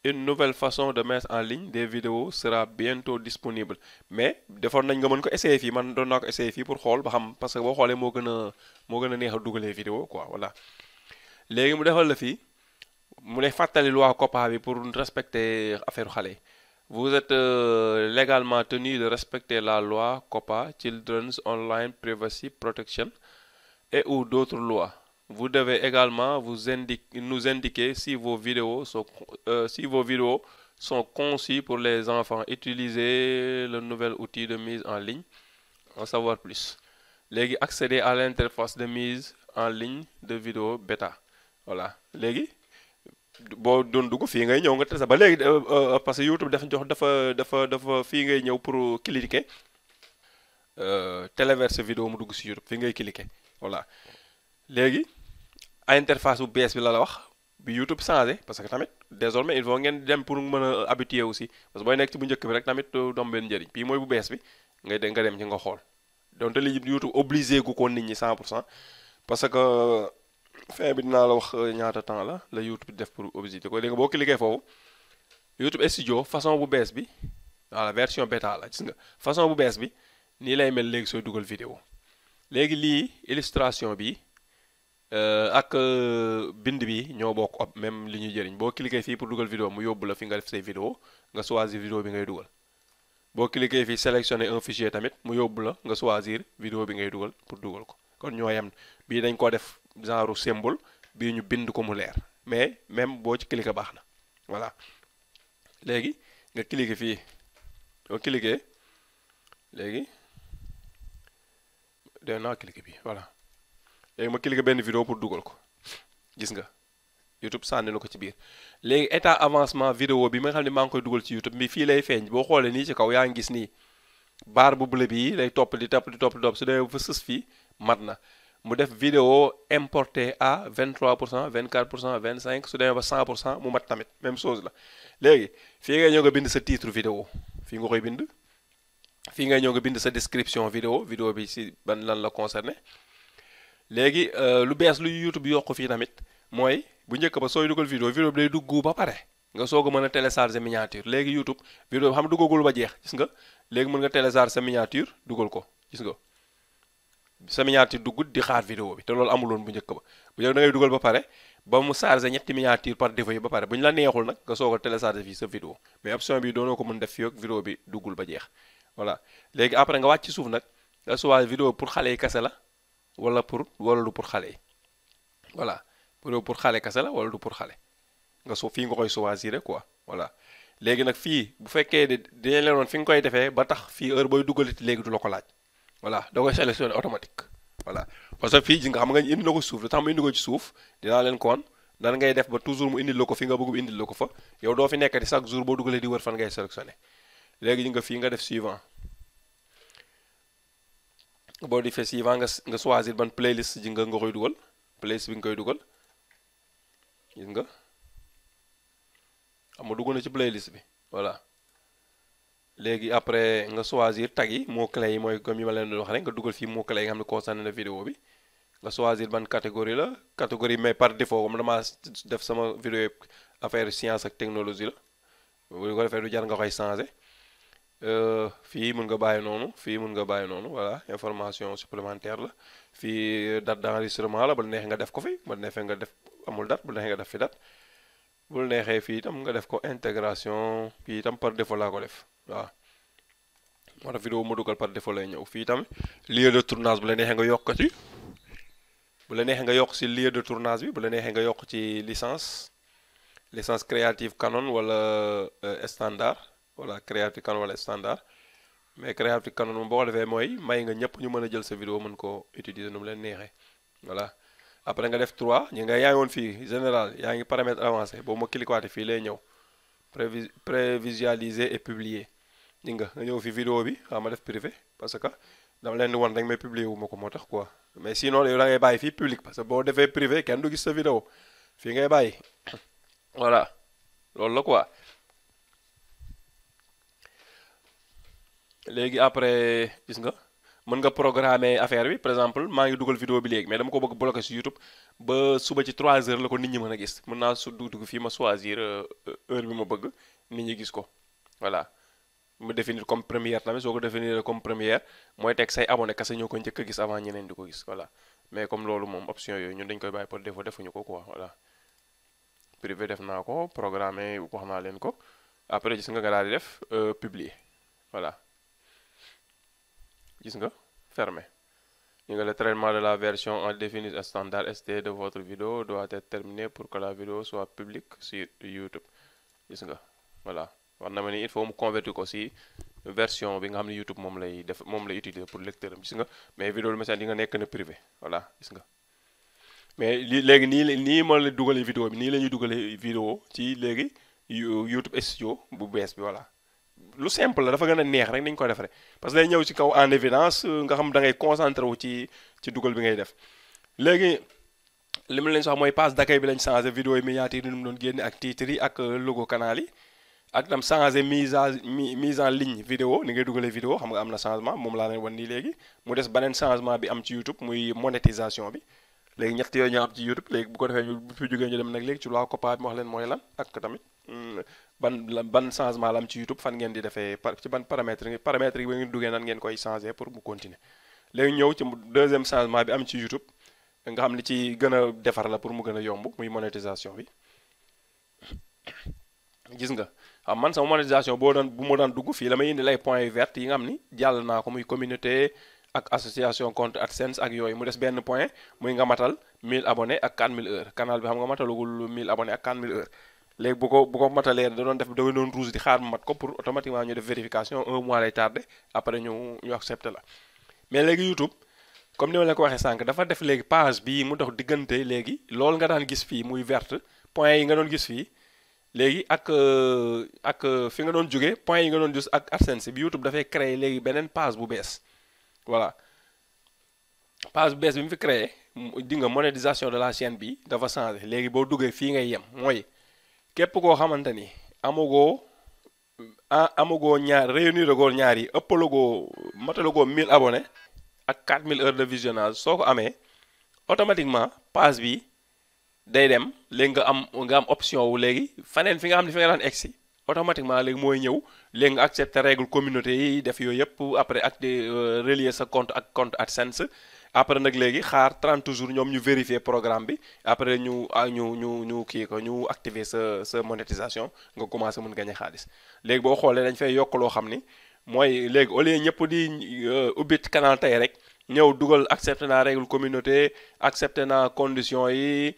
S1: une nouvelle façon de mettre en ligne des vidéos sera bientôt disponible mais defoon nañ nga mën ko essayer fii man doon naa ko essayer fii pour xool ba xam parce que boo xoolee moo gën a neex a dugalee vidéo quoi voilà léegi mu defal la fii mu lay fàttali loi COPPA bi pour respecter affaire xale yi. Vous êtes légalement tenu de respecter la loi COPPA, Children's Online Privacy Protection, et ou d'autres lois. Vous devez également nous indiquer si vos vidéos sont conçues pour les enfants. Utilisez le nouvel outil de mise en ligne. En savoir plus. Léegi accéder à l'interface de mise en ligne de vidéo bêta. Voilà léegi boo doon dugg fii ngay ñëw nga tesa ba léegi parce que YouTube dafa fii ngay ñëw pour cliquer téléverser vidéo mu dugg si YouTube fii ngay cliquer voilà léegi interface bu bees bi la wax bi YouTube changé parce que tamit désormais il faut ngeen dem pour mën a habituer aussi parce que booy nekk ci bu njëkk bi rek tamit doom benn njëriñ bii mooy bu bees bi nga dem ci nga xool donte li YouTube obligé gu ko nit ñi 100% parce que fin bi dinaa la wax ñaata temps la YouTube def pour obligé ko léegi boo cliquer foofu YouTube Studio façon bu bees bi voilà version bêta la gis nga façon bu bees bi nii lay mel léegi sooy dugal vidéo léegi lii illustration bi ak bind bi ñoo bokk même li ñuy jëriñ boo cliquer fii pour dugal vidéo mu yóbbu la fi nga def say vidéo nga choisir vidéo bi ngay dugal boo cliquer fii sélectionner un fichier tamit mu yóbbu la nga choisir vidéo bi ngay dugal pour dugal ko kon ñoo yem bii dañ ko def genre symbole bii ñu bind ko mu leer mais même boo ci cliquer baax na voilà léegi nga cliquer fii boo cliquer léegi de naa cliquer bi voilà léegi ma cliquer benn vidéo pour dugal ko gis nga YouTube sànni na ko ci biir léegi état avancement vidéo bi ma nga xam ne maa ngi koy dugal ci YouTube mi fii lay feeñ boo xoolee nii ci kaw yaa ngi gis nii barre bu bleu bi lay topp di topp su dee fa sës fii mat na mu def vidéo importé à 23% 24% 25 su demee ba 100% mu mat tamit même chose la léegi fii ngay ñëw nga bind sa titre vidéo fii nga koy bind fii ngay ñëw nga bind sa description vidéo bi si ban lan la concerné léegi lu bees lu YouTube yokk fii tamit mooy bu njëkk ba sooy dugal vidéo bi day dugg ba pare nga soog a mën a télécharger miniature léegi YouTube vidéo bi xam duggagul ba jeex gis nga léegi mën nga télécharger sa miniature dugal ko gis nga sa miniature dugg di xaar vidéo bi te loolu amuloon bu njëkk ba bu njëkk da ngay dugal ba pare ba mu charger ñetti miniature par défaut yi ba pare bu ñu la neexul nag nga soog a télécharger fii sa vidéo mais option bi doonoo ko mën def fii ak vidéo bi duggul ba jeex voilà léegi après nga wàcc ci suuf nag nga soit vidéo pour xale yi kese la wala du pour xale yi voilà vidéo pour xale kese la wala du pour xale nga fii nga koy choisir quoi voilà léegi nag fii bu fekkee dinañ leen woon fi nga koy defee ba tax fii heure booy dugaliti léegi du la ko laaj voilà da koy sélectionné automatique voilà parce que fii ji nga xam nga indi na ko ci suuf lu tax mu indi ko ci suuf dinaa leen ko wan nan ngay def ba toujours mu indil la ko fi nga bëgg indil la ko fa yow doo fi nekkati chaque jour boo dugalee di wër fan ngay sélectionné léegi ji nga fii nga def suivant boo defee suivant nga choisir ban playlist ji nga koy dugal playlist bi nga koy dugal gis nga xam nga dugg na ci playlist bi voilà léegi après nga choisir tag yi mots clés yi mooy comme yi ma leen doon wax rek nga dugal fii mots clés yi nga xam ne concerné na vidéo bi nga choisir ban catégorie la catégorie mais par défaut comme dama def sama vidéo affaire science ak technologie la bu ko defee du jar nga koy changé fii mën nga bàyyi noonu fii mën nga bàyyi noonu voilà information supplémentaire la fii date d'enregistrement la ba neexee nga def ko fi ba neexee nga def amul date bu neexee nga def fi date bu neexee fii itam nga def ko intégration fii itam par défaut laa ko def waaw moo tax vidéo ma dugal par défaut lay ñëw fii itam lieu de tournage bu la neexee nga yokk ci bu la neexee nga yokk ci lieu de tournage bi bu la neexee nga yokk ci licence Creative Commons wala standard voilà Creative Commons wala standard mais Creative Commons moom boo ko defee mooy may nga ñëpp ñu mën a jël sa vidéo mën ko utiliser nu mu leen neexee voilà après nga def 3 ñi nga yaa ngi woon fii général yaa ngi paramètre avancé boobu ma cliqué waate fii lay ñëw prévisualiser et publier ñi nga ñëw fi vidéo bi xam ma def privé parce que dama leen di wan rek mais publier wu ma ko moo tax quoi mais sinon yow da ngay bàyyi fii public parce que boo defee privé kenn du gis sa vidéo fii ngay bàyyi voilà loolu la quoi léegi après gis nga mën nga programmer affaire bi par exemple maa ngi dugal vidéo bi léegi mais dama ko bëgg bloquer ci YouTube ba suba ci 3 heures la ko nit ñi mën a gis mën naa su dugg fii ma choisir heure bi ma bëgg nit ñi gis ko voilà mu définir comme première tamit soo ko définir comme première mooy teg say abonné kese ñoo ko njëkk a gis avant ñeneen di ko gis voilà mais comme loolu moom option yooyu ñun dañ koy bàyyi par défaut defuñu ko quoi voilà privé def naa ko programmé wax naa leen ko après gis nga daal di def publier voilà gis nga fermé ñu nga le traitement de la version en défini standard ST de votre vidéo doit être terminé pour que la vidéo soit publique sur YouTube gis nga voilà wax na ma ni il faut mu convertir ko si version bi nga xam ne YouTube moom lay utiliser pour lecteur am gis nga mais vidéo lu message di nga nekk na privé voilà gis nga mais léegi nii ma la dugalee vidéo bi nii la ñuy dugalee vidéo ci léegi YouTube Studio bu bees bi voilà lu simple la dafa gën a neex rek ni ñu ko def rek parce que day ñëw ci kaw en évidence nga xam da ngay concentré wu ci dugal bi ngay def léegi li ma leen sax mooy page d'accueil bi lañ changé vidéo yi miniature yi nu mu doon génne ak titres yi ak logo canal yi ak tam changé mise en ligne vidéo ni ngay dugalee vidéo xam nga am na changement moom laa leen wan nii léegi mu des beneen changement bi am ci YouTube muy monétisation bi léegi ñett yooyu ñoo am ci YouTube léegi bu ko defee bu fi jógee ñu dem nag léegi ci loi COPPA bi ma wax leen mooy lan ak tamit ban changement la am ci YouTube fan ngeen di defee ci ban paramètre yi ba ngeen duggee nan ngeen koy changer pour mu continuer léegi ñëw ci deuxième changement bi am ci YouTube nga xam ni ci gën a defar la pour mu gën a yomb muy monétisation bi gis nga xam man sama monétisation bu ma daan dugg fii la may indi lay points verts yi nga xam ni jàll naa ko muy communauté ak association compte AdSense ak yooyu mu des benn point muy nga matal 1000 abonnés ak 4000 heures canal bi xam nga matalagul 1000 abonnés ak 4000 heures léegi bu ko matalee da doon rouge di xaar mu mat ko pour automatiquement ñu def vérification un mois lay tardé après ñu accepté la mais léegi YouTube comme ni ma leen ko waxee sànq dafa def léegi page bii mu dox diggante léegi loolu nga daan gis fii muy verte point yi nga doon gis fii léegi ak fi nga doon jógee point yi nga doon gis ak AdSense bi YouTube dafay créer léegi beneen page bu bees voilà page bu bees bi mu fi créé di nga monétisation de la chaîne bi dafa changé léegi boo duggee fii ngay yem mooy képp koo xamante ni amagoo réunir agoo ñaar yi ëppalagoo matalagoo 1000 abonnés ak 4000 heures de visionnage soo ko amee automatiquement page bi day dem léegi nga am option wu léegi faneen fi nga xam ne fi nga daan egsi automatiquement léegi mooy ñëw léegi nga accepter règle communauté yi def yooyu yëpp après ak relier sa compte ak compte AdSense après nag léegi xaar 30 jours ñoom ñu vérifier programme bi après ñu kii ko ñu activer sa monétisation nga commencé mun gagner xaalis léegi boo xoolee dañ fay yokk loo xam ni mooy léegi au lieu ñëpp di ubbi canal tey rek ñëw dugal accepté naa règle communauté accepté naa conditions yi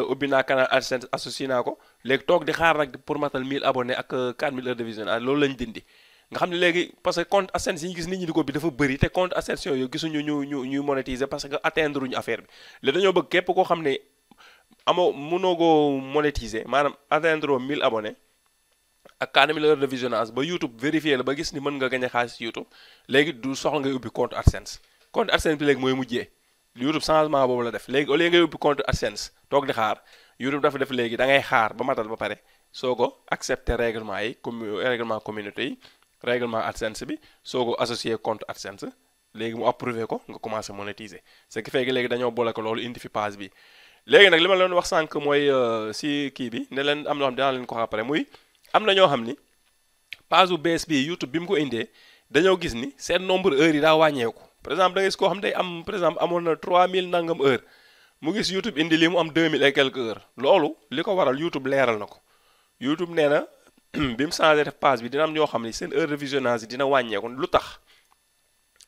S1: ubbi naa canal AdSense associé naa ko léegi toog di xaar nag pour matal 1000 abonnés ak 4000 heures de visionnage loolu lañ dindi nga xam ne léegi parce que compte AdSense yi ñu gis nit ñi di ko bi dafa bëri te compte AdSense yooyu gisuñu ñuy monétiser parce que atteindre uñu affaire bi léegi dañoo bëgg képp koo xam ne mënoo koo monétiser maanaam atteindre 1000 abonnés ak 4000 heures de visionnage ba YouTube vérifier la ba gis ni mën nga gagner xaalis ci YouTube léegi du soxla ngay ubbi compte AdSense bi léegi mooy mujjee YouTube changement boobu la def léegi au lieu ngay ubbi compte AdSense toog di xaar YouTube dafa def léegi da ngay xaar ba matal ba pare soo ko accepter règlement yi règlement communauté yi règlement AdSense bi soo ko associé compte AdSense léegi mu approuvé ko nga commencé monétiser ce qui fait que léegi dañoo boole ko loolu indi fi page bi léegi nag li ma leen wax sànq mooy si kii bi ne leen am na xam dinaa leen ko wax après muy am na ñoo xam ni page bu bees bi YouTube bi mu ko indee dañoo gis ni seen nombre heures yi daa wàññeeku par exemple da ngay gis koo xam day am par exemple amoon na 3000 nangam heures mu gis YouTube indi lii mu am 2000 et quelques heures loolu li ko waral YouTube leeral na ko YouTube nee na bi mu changé def page bi dina am ñoo xam ni seen heure de visionnage dina wàññeeku lu tax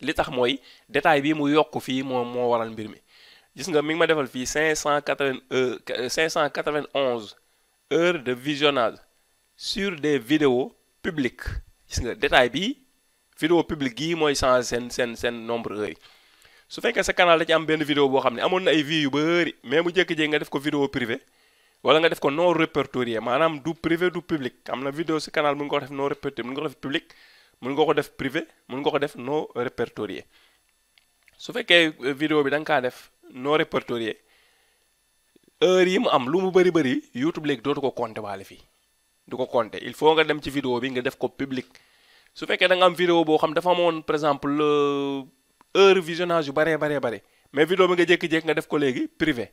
S1: li tax mooy détail bi mu yokk fii moo waral mbir mi gis nga mi ngi ma defal fii 591 heures de visionnage sur des vidéos publiques gis nga détail bi vidéo publique gii mooy changer seen nombre heures yi su fekkee sa canal da ci am benn vidéo boo xam ne amoon na ay vues yu bëri mais mu jékki-jékki nga def ko vidéo privé wala nga def ko non répertorié maanaam du privé du public am na vidéo si canal mën nga ko def non répertorié mën nga ko def public mën nga ko def privé mën nga ko def non répertorié su fekkee vidéo bi da nga kaa def non répertorié heure yi mu am lu mu bëri YouTube léegi dootu ko compter waale fii du ko compter il faut nga dem ci vidéo bi nga def ko public su fekkee da nga am vidéo boo xam dafa amoon par exemple heure visionnage yu bare mais vidéo bi nga jékki-jékki nga def ko léegi privé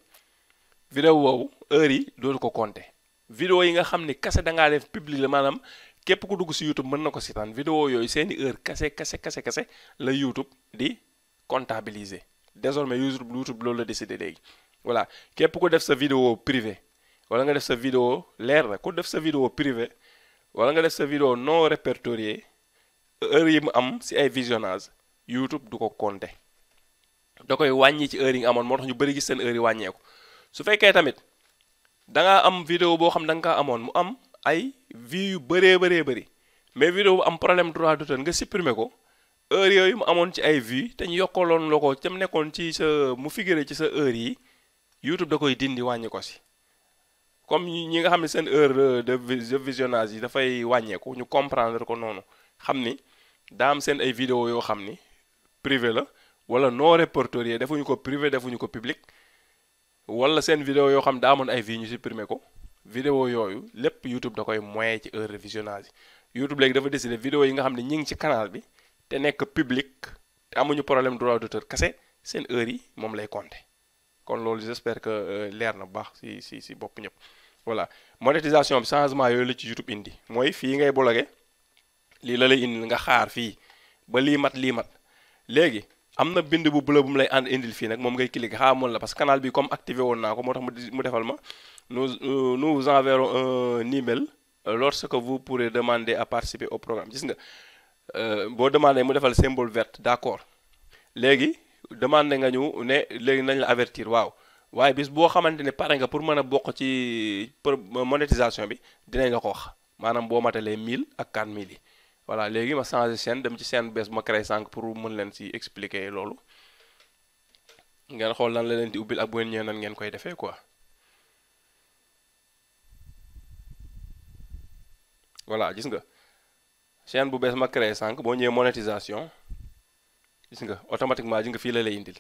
S1: vidéo boobu heure yi dootu ko compter vidéo yi nga xam ni kase da ngaa def public la maanaam képp ku dugg si YouTube mën na ko seetaan vidéo yooyu seeni heure kase la YouTube di comptabiliser désormais YouTube loolu la décidé léegi voilà képp ku def sa vidéo privé wala nga def sa vidéo leer na ku def sa vidéo privé wala nga def sa vidéo non répertorié heure yi mu am si ay visionnage YouTube du ko compter da koy wàññi ci heure yi nga amoon moo tax ñu bëri gis seen heure yi wàññeeku su fekkee tamit da ngaa am vidéo boo xam da nga kaa amoon mu am ay vues yu bëree bëri mais vidéo bu am problème droit d'auteur nga supprimer ko heure yooyu mu amoon ci ay vues te ñu yokkaloon la ko ca mu nekkoon ci sa mu figuré ci sa heure yi YouTube da koy dindi wàññi ko si comme ñi nga xam ne seen heure de visionnage yi dafay wàññeeku ñu comprendre ko noonu xam ni daa am seen ay vidéo yoo xam ni privé la wala non répertorié defuñu ko privé defuñu ko public wala seen vidéo yoo xam daa amoon ay vues ñu supprimer ko vidéo yooyu lépp YouTube da koy moyen ci heure de visionnage yi YouTube léegi dafa décider vidéo yi nga xam ne ñi ngi ci canal bi te nekk public te amuñu problème droit d'auteur kese seen heure yi moom lay compter kon loolu j'espère que leer na bu baax si bopp ñëpp voilà monétisation bi changement yooyu la ci YouTube indi mooy fii ngay bloqué lii la lay indil nga xaar fii ba lii mat léegi am na bind bu bleu bu mu lay indil fii nag moom ngay cliquer xaamoon la parce que canal bi comme activé woon naa ko moo tax mu defal ma nous vous enverrons un email lorsque vous pourrez demander à participer au programme gis nga boo demandé mu defal symbole vert d'accord léegi demandé nga ñu ne léegi nañ la avertir waaw waaye bis boo xamante ne pare nga pour mën a bokk ci monétisation bi dinañ la ko wax maanaam boo matalee 1000 ak 4000 yi voilà léegi ma changé chaîne dem ci chaîne bees bu ma créé sànq pour mën leen si expliquer loolu ngeen xool lan la leen di ubbil ak bu ngeen ñëwee nan ngeen koy defee quoi voilà gis nga chaîne bu bees ma créé sànq boo ñëwee monétisation gis nga automatiquement ji nga fii la lay indil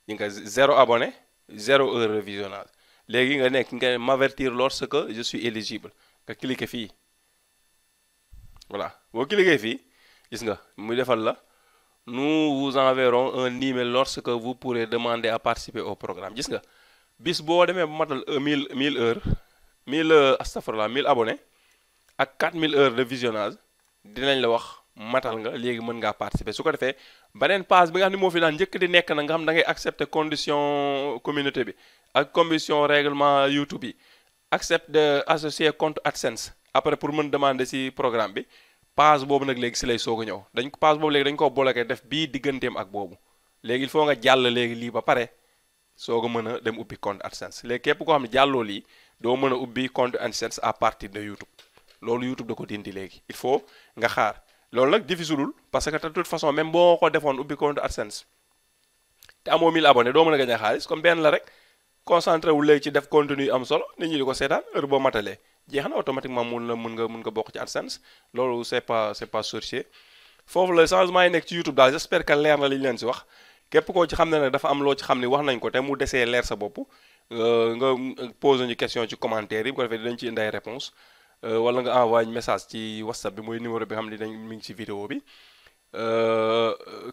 S1: ji nga 0 abonné 0 heure de visionnage léegi nga nekk nga m'avertir lorsque je suis éligible nga cliquer fii voilà boo cliquer fii gis nga muy defal la nous vous enverrons un email lorsque vous pourrez demander à participer au programme gis nga bis boo demee ba matal 1000 heures 1000 abonnés ak 4000 heures de visionnage dinañ la wax matal nga léegi mën ngaa participer su ko defee beneen page bi nga xam ne moo fi daan njëkk di nekk na nga xam da ngay accepter condition communauté bi ak condition règlement YouTube yi accepte de associer compte AdSense après pour mën demander ci programme bi page boobu nag léegi ci lay soog a ñëw page boobu léegi dañ ko bloqué def bii digganteem ak boobu léegi il faut nga jàll léegi lii ba pare soog a mën a dem ubbi compte AdSense léegi képp koo xam ne jàlloo lii doo mën a ubbi compte AdSense à partir de YouTube loolu YouTube da ko dindi léegi il faut nga xaar loolu nag difficileul parce que de toute façon même boo ko defoon ubbi compte AdSense te amoo 1000 abonnés doo mën a gañe xaalis comme benn la rek concentré wu léegi ci def contenu am solo nit ñi di ko seetaan heure boo matalee jeex na automatiquement mun nga bokk ci AdSense loolu c'est pas sorcier foofu la changement yi nekk ci YouTube daal j'espère que leer na li ñu leen si wax képp koo ci xam ne nag dafa am loo ci xam ni wax nañ ko te mu desee leer sa bopp nga posé ñu question ci commentaire yi bu ko defee dinañ ci indi ay réponse wala nga envoyé message ci WhatsApp bi mooy numéro bi xam ne mi ngi ci vidéo bi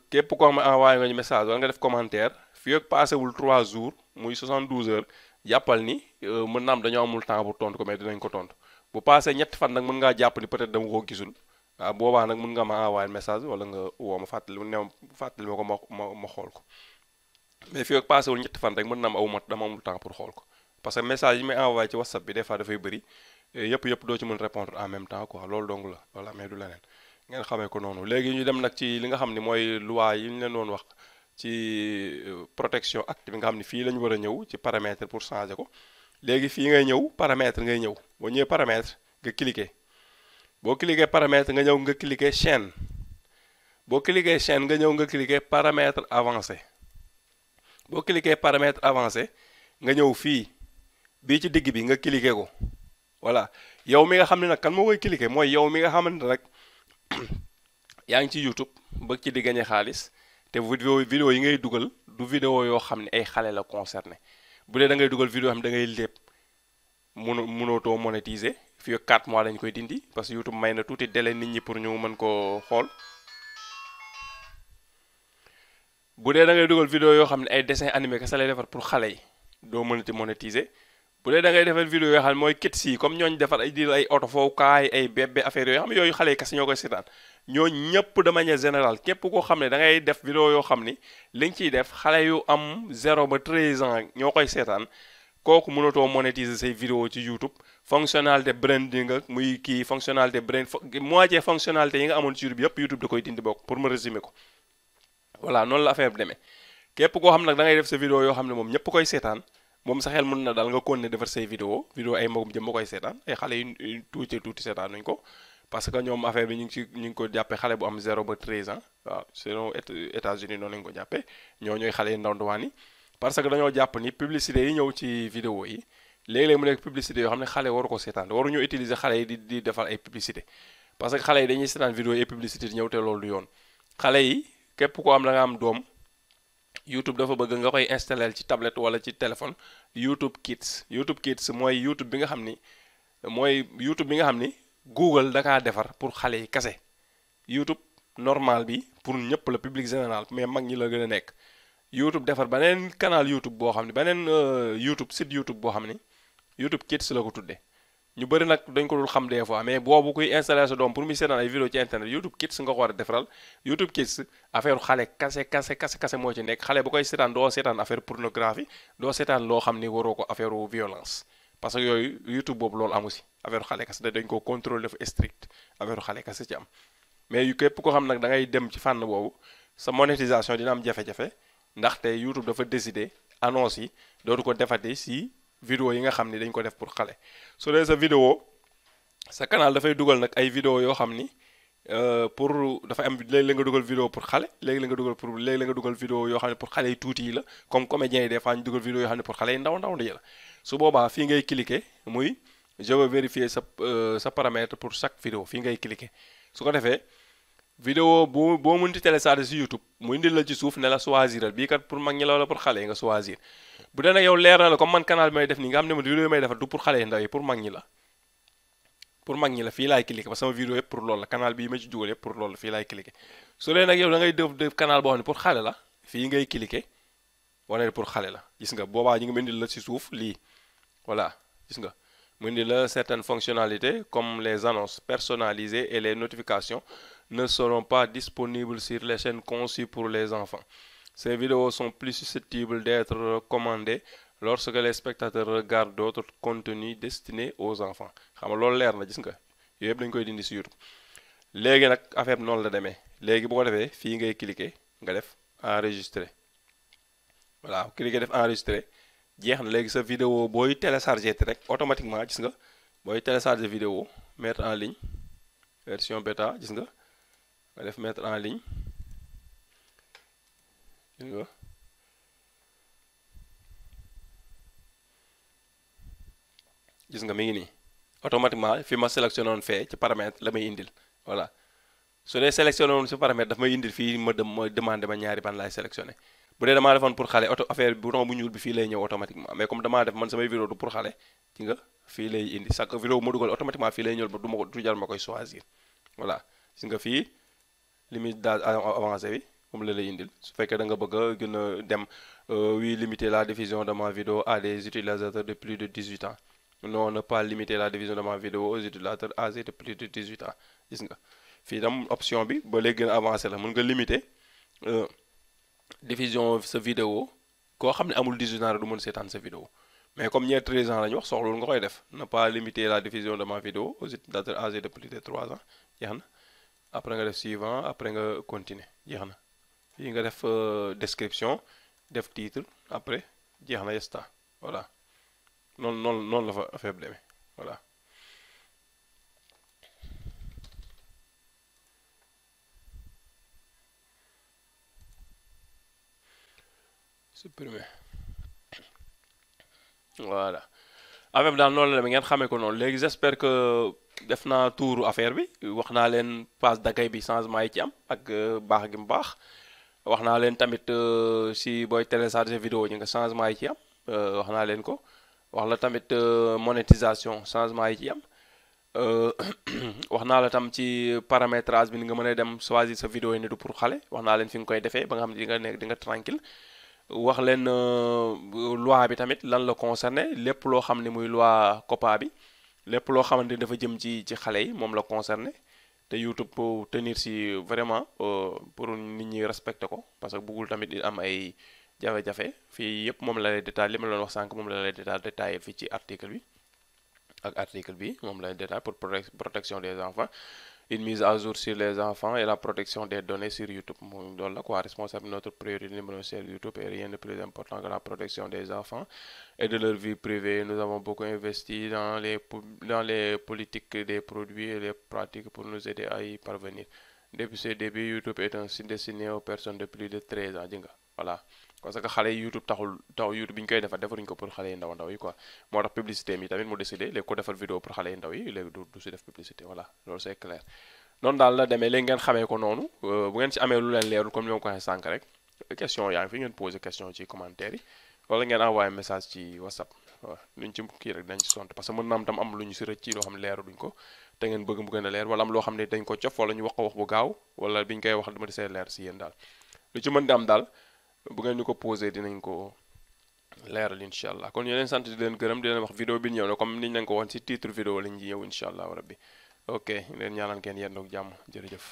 S1: képp koo xam ne envoyé nga ñu message wala nga def commentaire fii ak passé wul 3 jours muy 72 heures jàppal ni mën na am dañoo amul temps bu tontu ko mais dinañ ko tontu bu passé ñetti fan nag mën ngaa jàpp ni peut-être dama koo gisul waaw boobaa nag mën nga ma envoyé message wala nga woo ma fàttali ma ko ma xool ko mais fii ak passé wul ñetti fan rek mën na am dama amul temps pour xool ko parce que message yi may envoyé ci WhatsApp bi des fois dafay bëri yëpp doo ci mën répondre en même temps quoi loolu dong la voilà mais du leneen ngeen xamee ko noonu léegi ñu dem nag ci li nga xam ne mooy loi yi ñu leen doon wax ci protection acte bi nga xam ne fii la ñu war a ñëw ci paramètre pour changer ko léegi fii ngay ñëw paramètre ngay ñëw boo ñëwee paramètre nga cliquer boo cliquer paramètre nga ñëw nga cliquer chaîne boo cliquer chaîne nga ñëw nga cliquer paramètre avancé boo cliquer paramètre avancé nga ñëw fii bii ci digg bi nga cliquer ko voilà yow mi nga xam ne nag kan moo koy cliquer mooy yow mi nga xamante rek yaa ngi ci YouTube bëgg ci di gagner xaalis te vidéo yi ngay dugal du vidéo yoo xam ne ay xale la concerné bu dee da ngay dugal vidéo yoo xam ne da ngay lépp mënootoo monétiser fii 4 mois lañ koy dindi parce que YouTube may na tuuti délai nit ñi pour ñu mën koo xool bu dee da ngay dugal vidéo yoo xam ne ay dessin animé kese lay defar pour xale yi doo mënati monétiser bu dee da ngay defar vidéo yoo xam ne mooy kits yi comme ñooñu defar ay ay oto fowukaay ay bébé affaire yooyu xam ne yooyu xale yi kese ñoo koy seetaan ñooñu ñëpp de manière générale képp koo xam ne da ngay def vidéo yoo xam ni li nga ciy def xale yu am 0 ba 13 ans ñoo koy seetaan kooku mënatoo monétiser say vidéo ci YouTube fonctionnalité branding ak muy kii fonctionnalité moitié fonctionnalité yi nga amoon ci YouTube yëpp YouTube da koy dindi bokk pour ma résumer ko voilà noonu la affaire bi demee képp koo xam nag da ngay def sa vidéo yoo xam ne moom ñëpp koy seetaan moom sa xel mën na daal nga continuer defar say vidéo ay magum jëm ba koy seetaan ay xale yu tuuti seetaan nuñ ko parce que ñoom affaire bi ñu ngi ko jàppee xale bu am 0 ba 13 ans waaw selon États-Unis noonu lañu ko jàppee ñooy xale yi ndaw ndawaan yi parce que dañoo jàpp ni publicité yi ñëw ci vidéo yi léeg-léeg mu nekk publicité yoo xam ne xale waru ko seetaan waruñu utiliser xale yi di defal ay publicité parce que xale yi dañuy seetaan vidéo yi publicité di ñëw te loolu du yoon xale yi képp koo am da nga am doom YouTube dafa bëgg nga koy installer ci tablette wala ci téléphone YouTube Kids mooy YouTube bi nga xam ni Google da kaa defar pour xale yi kase YouTube normal bi pour ñëpp la public général mais mag ñi la gën a nekk YouTube defar beneen canal YouTube boo xam ne beneen site YouTube boo xam ni YouTube Kids la ko tuddee ñu bëri nag dañ ko dul xam des fois mais boobu kuy installer sa doom pour muy seetaan ay vidéo ci internet YouTube Kids nga ko war a defaral YouTube Kids affaire xale kase moo ci nekk xale bu koy seetaan doo seetaan affaire pornographie doo seetaan loo xam ni waroo ko affaire violence parce que yooyu YouTube boobu loolu amu si affaire xale kase dañ ko contrôle dafa strict affaire xale kase ci am mais yu képp ko xam nag da ngay dem ci fànn boobu sa monétisation dina am jafe-jafe ndaxte YouTube dafa décider annonce yi dootu ko defati si vidéo yi nga xam ni dañ ko def pour xale su dee sa vidéo sa canal dafay dugal nag ay vidéo yoo xam ni pour dafa am léegi la nga dugal vidéo pour xale léegi la nga dugal vidéo yoo xam ne pour xale yi tuuti yi la comme comédiens yi des fois ñu dugal vidéo yoo xam ne pour xale yi ndaw yi la su boobaa fii ngay cliquer muy je veux vérifier sa paramètre pour chaque vidéo fii ngay cliquer su ko defee vidéo boo mënti télécharger si YouTube mu indil la ci suuf ne la choisiral bii kat pour mag ñi la wala pour xale yi nga choisir bu dee nag yow leer na la comme man canal bi may def nii nga xam ne ma vidéo yi may defar du pour xale yi ndaw yi pour mag ñi la fii laay cliquer parce que sama vidéo yëpp pour loolu la canal bii ma ci dugal yëpp pour loolu la fii laay cliquer su dee nag yow da ngay def canal boo xam ne pour xale la fii ngay cliquer wane pour xale la gis nga boobaa ñu ngi indil la ci suuf lii voilà gis nga mu indi la certaines fonctionnalités comme les annonces personnalisées et les notifications ne seront pas disponibles sur les chaînes conçues pour les enfants. Ces vidéos sont plus susceptibles d'être recommandées lorsque les spectateurs regardent d'autres contenus destinés aux enfants xam nga loolu leer na gis nga yooyu yëpp dañu koy dindi si YouTube léegi nag affaire bi noonu la demee léegi bu ko defee fii ngay cliquer nga def enregistrer voilà cliquer def enregistrer jeex na léegi sa vidéo booy télécharger te rek automatiquement gis nga booy télécharger vidéo mettre en ligne version bêta gis nga def mettre en ligne gis nga gis nga mi ngi nii automatiquement fi ma sélectionné woon fee ci paramètre la may indil voilà su dee sélectionné woon si paramètre daf may indil fii ma demandé ma ñaari ban laay sélectionné bu dee damaa defoon pour xale affaire bouton bu ñuul bi fii lay ñëw automatiquement mais comme damaa def man samay vidéo du pour xale ci nga fii lay indi chaque vidéo bu ma dugal automatiquement fii lay ñëw ba du jar ma koy choisir voilà gis nga fii limite d'âge avancé bi moom la lay indil su fekkee da nga bëgg a gën a dem oui limiter la diffusion de ma vidéo à des utilisateurs de plus de 18 ans non ne pas limiter la diffusion de ma vidéo aux utilisateurs âgés de plus de 18 ans gis nga fii tam option bi ba léegi gën a avancé la mën nga limiter diffusion sa vidéo koo xam ne amul 18 ans du mën seetaan sa vidéo mais comme ñeent 13 ans la ñu wax soxlul nga koy def ne pas limiter la diffusion de ma vidéo aux utilisateurs âgés de plus de 3 ans jeex na après nga def suivant après nga continuer jeex na fii nga def description def titre après jeex na yesta voilà noonu la fa affaire bi demee voilà supprimer voilà affaire bi daal noonu la demee ngeen xamee ko noonu léegi j'espère que def naa tuuru affaire bi wax naa leen page d'accueil bi changement yi ci am ak baax gi mu baax wax naa leen tamit si booy télécharger vidéo ñi nga changement yi ci am wax naa leen ko wax la tamit monétisation changement yi ci am wax naa la tam ci paramétrage bi ni nga mën a dem choisir sa vidéo yi ne du pour xale wax naa leen fi nga koy defee ba nga xam ne di nga nekk di nga tranquille wax leen loi bi tamit lan la concerné lépp loo xam ne muy loi COPPA bi lépp loo xamante ni dafa jëm ci xale yi moom la concerné te YouTube pour tenir si vraiment pour nit ñi respecté ko parce que bëggul tamit di am ay jafe-jafe fii yëpp moom la lay détaillé li ma doon wax sànq moom la lay détaillé fii ci article bi ak article bi moom la lay détaillé pour protection des enfants une mise à jour sur les enfants et la protection des données sur YouTube moom loolu la quoi responsable notre priorité numéro 1 sur YouTube et rien de plus important que la protection des enfants et de leur vie privée. Nous avons beaucoup investi dans les politiques des produits et les pratiques pour nous aider à y parvenir. Depuis ses débuts, YouTube est un site destiné aux personnes de plus de 13 ans ji nga voilà parce que xale yi YouTube YouTube bi ñu koy defaruñ ko pour xale yi ndaw yi quoi moo tax publicité mi tamit mu décidé léegi ko defar vidéo pour xale yi ndaw yi léegi du si def publicité voilà loolu c'est clair noonu daal la demee léegi ngeen xamee ko noonu bu ngeen si amee lu leen leerul comme ni ma ko waxee sànq rek question yaa ngi fi ngeen posé question ci commentaire yi wala ngeen envoyé message ci WhatsApp waaw luñ ci kii rek dañ ci sont parce que mën na am tam am lu ñu si rëcc ci loo xam ne leeru duñ ko te ngeen bëgg mu gën a leer wala am loo xam ne dañ ko cof wala ñu wax ko wax bu gaaw wala biñ koy wax dama di see leer si yéen daal lu ci mën di am daal bu ngeen ñu ko posé dinañ ko leeral incha allah kon ñu leen sant di leen gërëm di leen wax vidéo bi ñëw na comme niñ leen ko woon si titre vidéo lañ ci ñëw incha allah rabbi ok leen ñaanal ngeen yendoog jàmm jërëjëf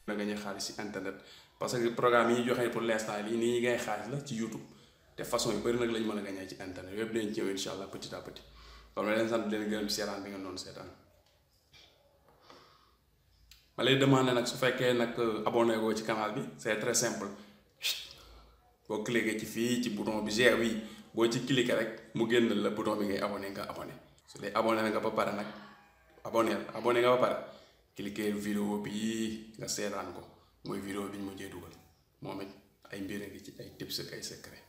S2: la nga ñuy xaalis si internet parce que programme yi ñu joxee pour l'instant lii nii ngay xaalis la ci YouTube te façon yu bëri nag lañ mën a gañee ci internet yëpp dinañ ci ñëw incha allah petit à petit kon ma leen sant di leen gërëm ci seetaan bi nga doon seetaan ma lay demandé nag su fekkee nag abonné goo ci canal bi c'est très simple boo cliqué ci fii ci bouton bi G oui boo ci cliqué rek mu génn la bouton bi ngay abonné nga abonné su dee abonné nga ba pare nag abonné nga ba pare cliqué vidéo bi nga seetaan ko mooy vidéo bi ñu mujjee dugal moom it ay mbir a ngi ci ay tips ak ay secret